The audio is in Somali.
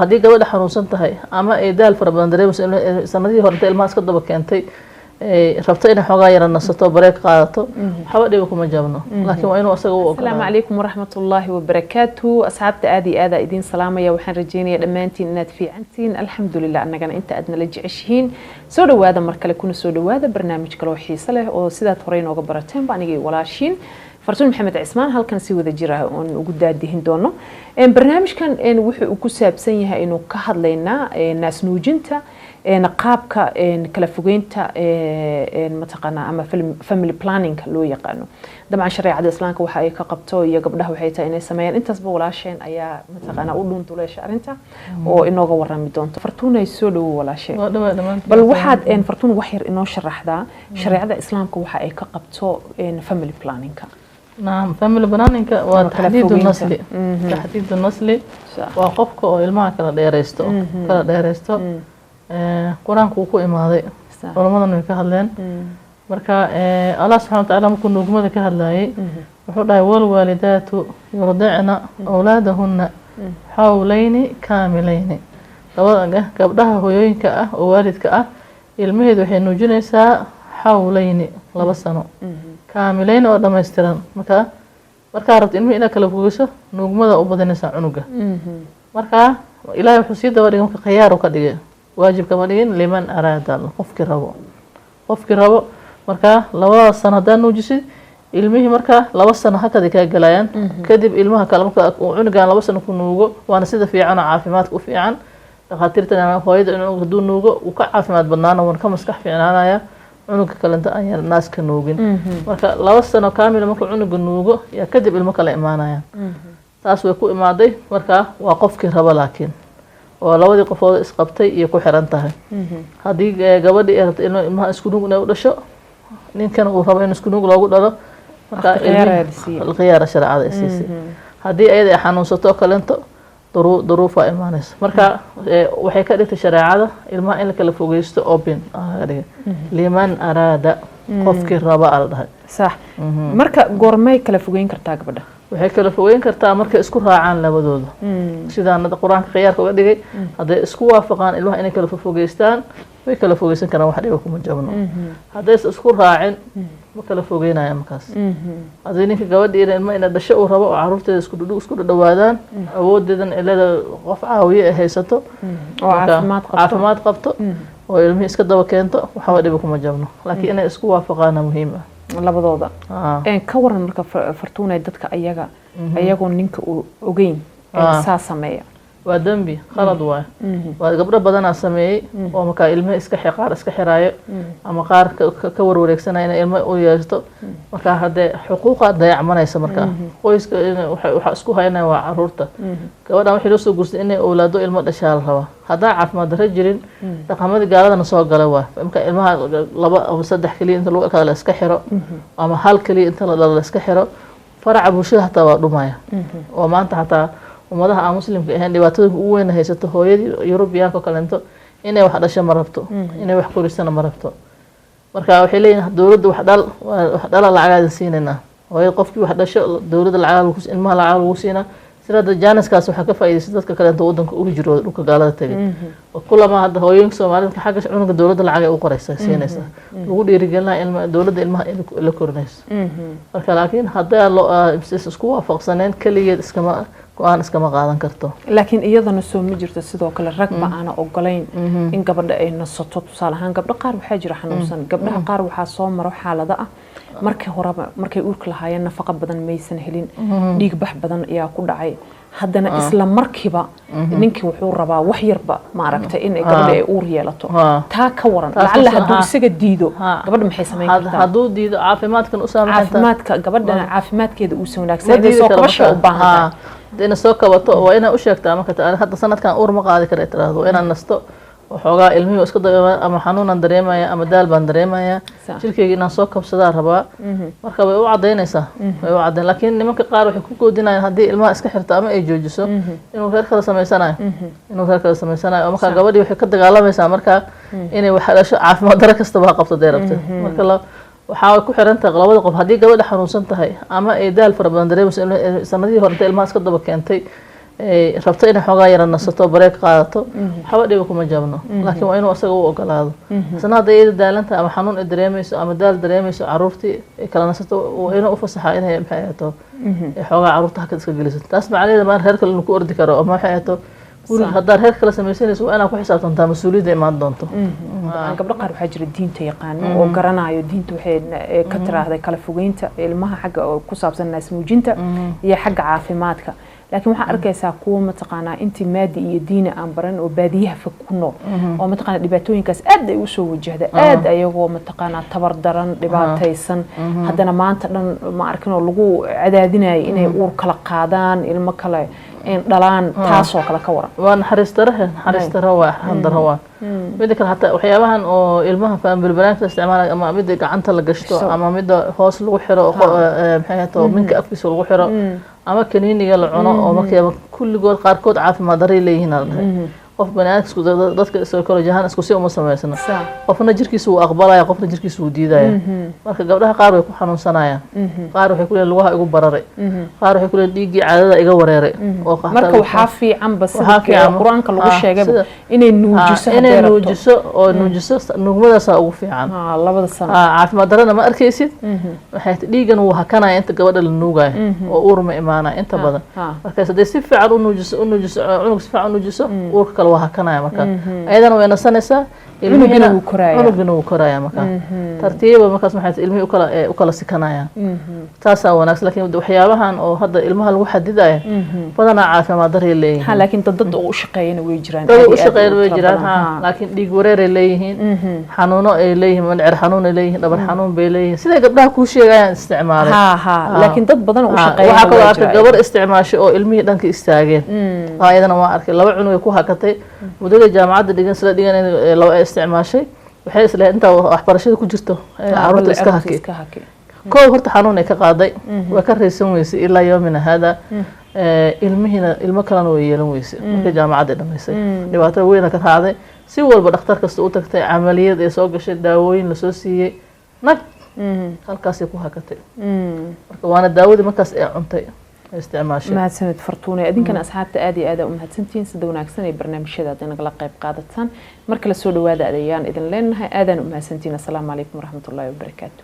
Haddii gabadha xanuunsan tahay ama ay daal fara badan dareemayso, sanadihii hore inta ilmaha iska daba keentay ay rabto inay xoogaa yara nasato, break qaadato, waxba dhiba kuma jabno, laakiin waa inuu isaga u Asalaamu ogolaado. calaykum waraxmatullaahi wabarakaatu. Asxaabta, aad iyo aada idiin salaamaya. Waxaan rajeynaya dhammaantiin inaad fiicantihiin. Alxamdulilah, annagana inta aad nala jeceshihiin. Soo dhawaada mar kale, kuna soo dhawaada barnaamij kale oo xiiso leh oo sidaad horey nooga barateen ba anigay walaashiin Fartuun Maxamed Cismaan halkan si wada jir ah oon ugu daadihin doono. Barnaamijkan wuxuu uu ku saabsan yahay inuu ka hadlaynaa naasnuujinta, qaabka kala fogeynta, mataqaanaa, ama family planning loo yaqaano. Dabcan shareecada Islaamka waxa ay ka qabto iyo gabdhaha waxay tahay inay sameeyaan, intaasba walaasheen ayaa mataqaanaa u dhuunduleesha arrinta oo inooga warami doonto. Fartuun, ay soo dhawo walaasheen. Waa dhawaa dhammaantiin. Bal waxaad Fartuun wax yar inoo sharaxdaa shareecada Islaamka waxa ay ka qabto family planningka. Nacam, family planningka waa Ama kala taxdiidu fogeynta. nasli. Taxdiidu nasli waa qofka oo ilmaha kala dheeraysto. Qur-aanku wuu ku imaaday, culamadana way ka hadleen. Marka Allah subxana watacaala markuu nuugmada ka hadlayay wuxuu dhahay: "والوالدات يرضعن أولادهن حولين كاملين." Labada gabdhaha hooyooyinka ah oo waalidka ah ilmaheedu waxay nuujinaysaa حولين, 2 sano, كاملين oo dhammaystiran. Marka markaa rabto ilmihi inaad kala fogeyso, nuugmada u badinaysaa cunuga. Marka Ilaahay wuxuu sii daba dhigay, marka khiyaar u ka dhigay, waajib kama dhigin, لمن أراد, qofkii rabo, qofkii rabo. Marka labadaas sano haddaa nuujisid ilmihii, marka 2 sano hakada kaa gelayaan, kadib ilmaha kale marka uu cunugan 2 sano ku nuugo, waana sida fiican oo caafimaadka u fiican. Dhakhaatiirtan hooyada inuu hadduu nuugo uu ka caafimaad badnaana, wuuna ka maskax fiicnaanaya cunuga kalenta aan yar naaska nuugin. Marka 2 sano kaamila markuu cunuga nuugo yaa kadib ilmo kale imaanayaan. Taas way ku imaaday. Marka waa qofkii raba, laakiin oo labadii qofood isqabtay iyo ku xiran tahay. Haddii gabadhii ay rabto ilmaha isku nuug inay u dhasho, ninkana uu rabo in isku nuug loogu dhalo, marka khiyaar ayaa la siiyey. Khiyaara shareecada ay siisay. Haddii ayada ay xanuunsato oo kalento, duruufaa imaanaysa. Marka waxay ka dhigtay shareecada ilmaha in la kala fogeysto open laga dhigay, لمن أراد, qofkii raba aa la dhahay. Sax. Marka goormay kala fogeyn kartaa gabadha? Waxay kala fogeyn kartaa markay isku raacaan labadooda, sidaan hadda Qur-aanka khiyaarka uga dhigay. Hadday isku waafaqaan ilmaha inay kala fogeystaan, way kala fogeysan karaan, wax dhiba kuma jabno. Haddaysa isku raacin, ma kala fogeynaya markaas. Haddii ninka gabadhiina ilma ina dhasho uu rabo oo caruurteeda isku dhudhu isku dhadhawaadaan, awoodeedan cilada qof caawiye ay haysato oo marka caafimaad qabto, caafimaad qabto oo ilmihii iska daba keento, waxba dhiba kuma jabno, laakiin inay isku waafaqaana muhiim ah. Labadooda. Ka waran marka Fartuunay, dadka ayaga ayagoo ninka uu ogeyn saa sameeya? Waa dembi, khalad waay. Waa gabdho badanaa sameeyey oo markaa ilmaha iska qaar iska xiraayo ama qaar ka warwareegsanaya inay ilmo u yeeshto. Marka haddee xuquuqa dayacmanaysa, markaa qoyska waxa isku haynaya waa caruurta. Gabadhan waxay loo soo guursaday inay owlaado, ilmo dhashaa la rabaa. Haddaan caafimaad darro jirin, dhaqamadii gaaladana soo gala waay. Marka ilmaha laba ama saddex keliya inta lagu ekaado la iska xiro, ama hal keliya inta la dhalo la iska xiro, faraca bulshada hataa waa dhumaya. Oo maanta xataa ummadaha aan Muslimka ahayn dhibaatooyinka ugu weyn haysato, hooyadii Yurubiyaanka oo kaleento inay wax dhasho ma rabto, inay wax korisana ma rabto. Marka waxay leeyihin dowladda: "Wax dhal, wax dhala, lacagaadin siinaynaa." Hooyada qofkii wax dhasho dowladda lacagaa lagu, ilmaha lacagaa lagu siinaa. Sida hadda jaaniskaas waxaa ka faa'iidaysta dadka kaleento wadanka u hijrooda, dhulka gaalada tegay. Kulama hadda hooyooyinka Soomaalida xagga cunuga dowladda lacag ay u qoraysa, siinaysa, lagu dhiirigelinaya ilma dowladda ilmaha in la korinayso. Marka laakiin haddaa loo isku waafaqsaneen, keligeed iskama go-aan iskama qaadan karto. Laakiin iyadana soo ma jirto sidoo kale rag ba aana ogolayn in gabadha ay nasato? Tusaale ahaan, gabdho qaar waxaa jira xanuunsan, gabdhaha qaar waxaa soo maro xaalado ah markii horeba markay uurka lahaayeen nafaqo badan maysan helin, dhiig bax badan ayaa ku dhacay. Haddana isla markiiba ninkii wuxuu rabaa wax yarba maaragtay in gabadha ay uur yeelato. Taa ka waran? Lacalla hadduu isaga diido, gabadha maxay samayn kartaa? Hadduu diido, caafimaadkan u saamaxanta. Caafimaadka gabadhana, caafimaadkeeda uusan wanaagsan, inay soo kabasha u baahan tahay. Inay soo kabato waa inay u sheegtaa marka hadda sanadkan uur ma qaadi kara tiraahdo, waa inaan nasto waxoogaa, ilmihii iska daba, ama xanuunan dareemaya ama daal baan dareemaya, jirkeyga inaan soo kabsadaa rabaa. Marka way u cadaynaysaa, way u caddayn. Laakiin nimanka qaar waxay ku goodinayaan haddii ilmaha iska xirto ama ay joojiso inuu reer kala samaysanayo, inuu reer kala samaysanayo. Oo markaa gabadhii waxay ka dagaalamaysaa markaa inay wax dhasho, caafimaad daro kastaba ha qabto dee rabta. Marka la waxaa ku xiran tahay labada qof. Haddii gabadha xanuunsan tahay ama ay daal fara badan dareemayso, sanadihii hore inta ilmaha iska daba keentay. Ay rabto inay xoogaa yara nasato, break qaadato, waxba dhiba kuma jabno, laakiin waa inuu isaga u ogolaado. Isna hadday iyada daalanta ama xanuun ay dareemayso ama daal dareemayso, caruurtii ay kala nasato, waa inuu u fasaxa inay, maxay ahaato, ay xoogaa caruurta hakad iska geliso. Taas macnaheeda maan reer kale inuu ku ordi karo ama, waxay ahaato, guriga haddaad reer kale samaysanayso, waa inaad ku xisaabtantaa mas-uuliyadda imaan doonto. Dabcan gabdho qaar waxaa jira diinta yaqaano oo garanayo diinta waxay ka tiraahday kala fogeynta ilmaha xagga oo ku saabsan naasnuujinta iyo xagga caafimaadka, laakiin waxaa arkaysaa kuwo, mataqaanaa, intii maadi iyo diini aan baran oo baadiyaha fog ku nool oo, mataqaanaa, dhibaatooyinkaas aad ay usoo wajahda, aad ayagoo, mataqaanaa, tabar daran, dhibaataysan, haddana maanta dhan ma arkin oo lagu cadaadinayo inay uur kala qaadaan, ilmo kale dhalaan. Taasoo kale ka waran? Waa naxariis darahe, naxariis daro waa, arxan daro waa. Mida kale, hataa waxyaabahan oo ilmaha family planning isticmaalaya ama mida gacanta la gashto ama mida hoos lagu xiro oo maxay ahaato, minka afkiisa lagu xiro ama kaniiniga la cuno oo markiiba, kulligood qaarkood caafimaad daray leeyihiin aa la dhahay. Qof bani aadamka isku dadka psychology ahaan isku si uma samaysna. Qofna jirkiisa wuu aqbalaya, qofna jirkiisa wuu diidaya. Marka gabdhaha qaar way ku xanuunsanayaan, qaar waxay ku leeyihin lugaha igu bararay, qaar waxay ku leeyihin dhiiggii caadada iga wareeray oo Marka waxaa fiicanba sida Waxaa fiican. qur-aanka lagu sheegayba inay nuujiso inay hadday rabto. Nuujiso oo nuujiso, nuugmadaasaa ugu fiican. 2da sano. Caafimaad darana ma arkaysid. Waxay dhiigan wuu hakanaya inta gabadha la nuugayo oo uur ma imaanaya inta badan. Markaas hadday si fiican u nuujiso, u nuujiso cunug, si fiican u nuujiso, uurka kale waa hakanaya. Marka ayadana way nasanaysaa. Cunugina wuu korayaa. Cunugina wuu koraya. Marka tartiiba markaas maxay ilmihii ukala sikanayaan. Taasaa wanaagsan, laakiin waxyaabahan oo hadda ilmaha lagu xadidaya badanaa caafimaad daray leeyihiin. Laakiin dad oo u shaqeeyana way jiraan. Dad aad u iyo aad shaqeyn u way tiro jiraan. badan. Laakiin dhiig wareeray leeyihiin, xanuuno ay leeyihiin, mandhicir xanuun ay leeyihiin, dhabar xanuun bay leeyihiin, siday gabdhaha kuu sheegayaan isticmaalay. Ha ha Laakiin dad badan oo u shaqeeyana Waxaa kaloo waa arkay jiraan. gabar isticmaashay oo ilmihii dhanka istaageen. Iyadana waa arkay, laba cunug ay ku hakatay muddada jaamacadda dhigan, isla dhigan laba ay isticmaashay. Waxay islahayd intaa waxbarashada ku jirto caruurta iska Carruurta haki. Iska haki. Koow horta xanuun ay ka qaaday, waa ka raysan weysay ilaa yoomina hada. Ilmihiina ilmo kalena way yeelan weysay markay jaamacadda dhamaysay. Dhibaato weyna ka raacday. Si walba dhakhtar kasta u tagtay, camaliyad ay soo gashay, daawooyin lasoo siiyey, nag halkaasay ku hakatay. Marka waana daawadii markaas ay cuntay, ay isticmaashay. Mahadsanid Fartuune. Idinkana asxaabta aad iyo aad aa u mahadsantihiin sida wanaagsan ay barnaamijyada aad nagala qayb qaadataan. Mar kale soo dhawaada ayaan idin leenahay. Aadaan u mahadsantihiin. Asalaamu calaykum waraxmatullaahi wabarakaatu.